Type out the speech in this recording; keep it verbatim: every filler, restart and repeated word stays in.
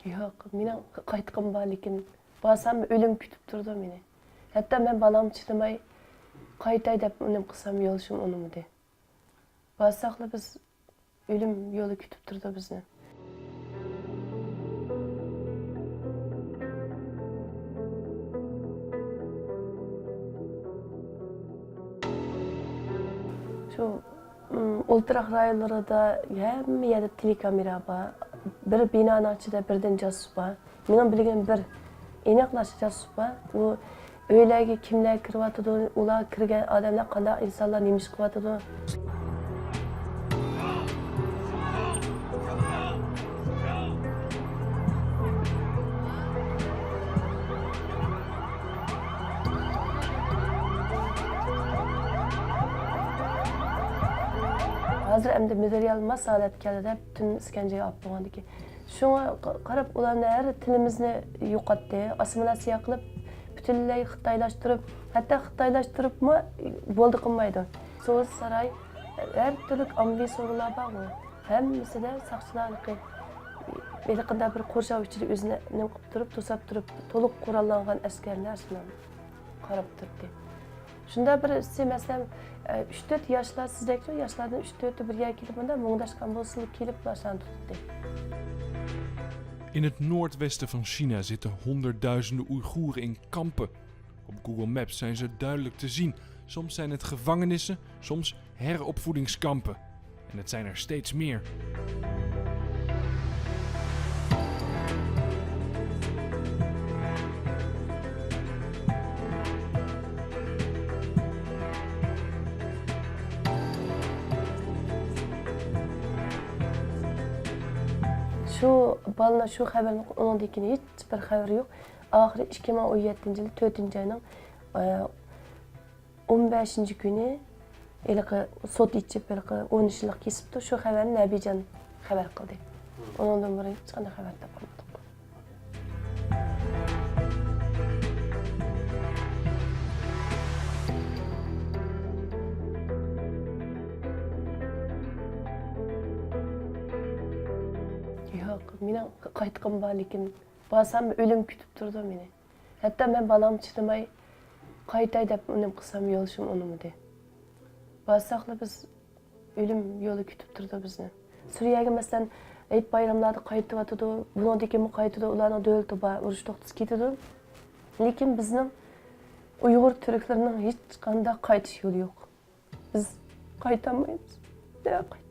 ياق، مېنىڭ قايتقۇم بار، لېكىن بارسام ئۆلۈم كۈتۈپ تۇرىدۇ مېنى. ھەتتا مەن بالام چىدىماي قايتاي دەپ نېمە قىلسام، يولدىشىم ئۇنىمىدى. بارساقلا بىز ئۆلۈم يولى كۈتۈپ تۇرىدۇ بىزنى. شۇ، ئولتۇراق رايونلىرىدا ھەممە يەردە تېلېكامېرا بار. بىر بىنانىڭ ئىچىدە بىردىن جاسۇس بار. مېنىڭ بىلگىنىم بىر ئېنىقلاشقا جاسۇس بار. ئۇ ئۆيلەرگە كىملەر كىرىۋاتىدۇ، ئۇلار كىرگەن ئادەملەر قانداق ئىنسانلار، نېمە ئىش قىلىۋاتىدۇ؟ ھازىر ئەمدى مېمورىيال ماس ھالەتكە كەلدى دەپ، پۈتۈن ئىسكەنجىگە ئاپىرىپ بولغاندىكىن، شۇڭا ق-، قاراپ، ئۇلارنى ھەر تىلىمىزنى يوقاتتى، ئاسسىمىلياتسىيە قىلىپ، پۈتۈنلەي خىتايلاشتۇرۇپ، ھەتتا خىتايلاشتۇرۇپمۇ بولدى قىلمايدۇ. سوۋېت ساراي ھەر تۈرلۈك ئاممىۋى سورۇنلار بارغۇ، ھەممىسىدە ساقچىلار ھېلىقى، ھېلىقىنداق بىر قورشاۋ ئىچىدە ئۆزىنى نېمە قىلىپ تۇرۇپ، توساپ تۇرۇپ، تولۇق قوراللانغان ئەسكەرلەر شۇنداق قاراپ تۇردى. شۇنداق بىرسى، مەسىلەن، ئە، ئۈچ تۆت ياشلار، سىزدەكچۇ ياشلاردىن ئۈچ تۆتى بىر يەرگە كېلىپ، مۇنداق مۇڭداشقان بولسىلا، كېلىپ باشلارنى تۇتتى. In het noordwesten van China zitten honderdduizenden Oeigoeren in kampen. Op Google Maps zijn ze duidelijk te zien. Soms zijn het gevangenissen, soms heropvoedingskampen. En het zijn er steeds meer. شۇ بالىنىڭ شۇ خەۋىرىنى، ئۇنىڭدىن كېيىن ھېچبىر خەۋىرى يوق. ئاخىرى ئىككى مىڭ ئون يەتتىنچى يىل تۆتىنچى ئاينىڭ، ئە، ئون بەشىنچى كۈنى ھېلىقى سوت ئېچىپ، ھېلىقى ئون ئۈچ يىللىق كېسىپتۇ. شۇ خەۋەرنى نەبىجان خەۋەر قىلدى. ئۇنىڭدىن بۇرۇن ھېچقانداق خەۋەر تاپالمىدۇق. ياق، مېنىڭ قايتقۇم بار، لېكىن بارسام ئۆلۈم كۈتۈپ تۇرىدۇ مېنى. ھەتتا مەن بالام چىدىماي قايتاي دەپ نېمە قىلسام، يولدىشىم ئۇنىمىدى. بارساقلا بىز ئۆلۈم يولى كۈتۈپ تۇرىدۇ بىزنى. سۈرىيەگە، مەسىلەن، ھېيت بايراملاردا قايتىۋاتىدۇ، بۇنىڭدىن كېيىنمۇ قايتىدۇ، ئۇلارنىڭ دۆلىتى بار، ئۇرۇش توختىسا كېتىدۇ. لېكىن بىزنىڭ ئۇيغۇر تۈركلىرىنىڭ ھېچقانداق قايتىش يولى يوق. بىز قايتالمايمىز. نەگە قايتىمىز؟